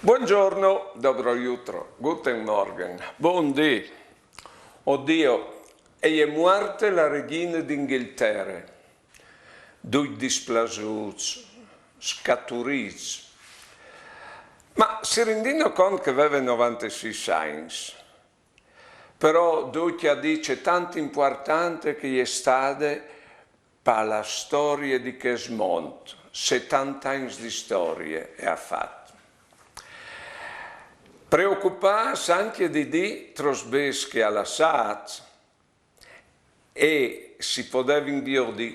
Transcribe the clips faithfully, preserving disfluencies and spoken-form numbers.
Buongiorno, dobro jutro, guten Morgen, bundì. Oddio, e je muarte la regjine d'Inghiltere. Ducj displasûts, scaturîts. Ma si rindìno cont che e veve novantesis agns? Però ducj a dî ce tant impuartante che e je stade pa la storie di chest mont, setante agns di storie e à fat. Preocupâts ancje di dî trops bêçs che e à lassât, e si podevin viodi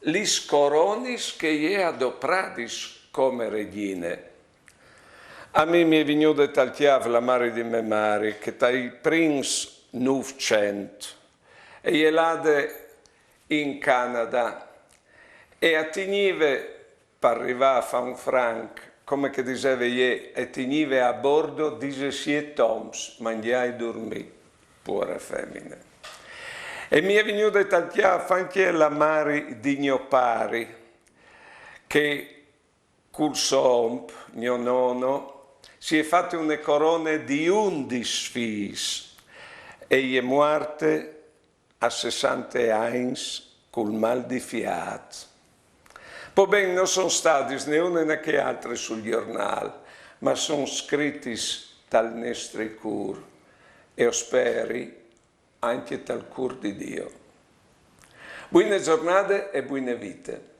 lis coronis che e je à dopradis come regjine. A mi mi è vignude tal cjâf la mari di mê mari, che tai prins nûfcent e je lade in Canada e e tignive, par rivâ a fâ un franc, come che e diseve jê, e tignive a bordo disesiet oms, mangjâ e durmî, puare femine. E mi è vignude tal cjâf ancje la mari di gno pari, che cul so om, gno nono, si è fate une corone di undis fîs, e e je muarte a sessante agns cul mâl di fiât. Po ben, no son stadis né une né chê altre sul gjornâl, ma a son scritis tal nestri cûr, e o speri ancje tal cûr di Diu. Buine zornade e buine vite.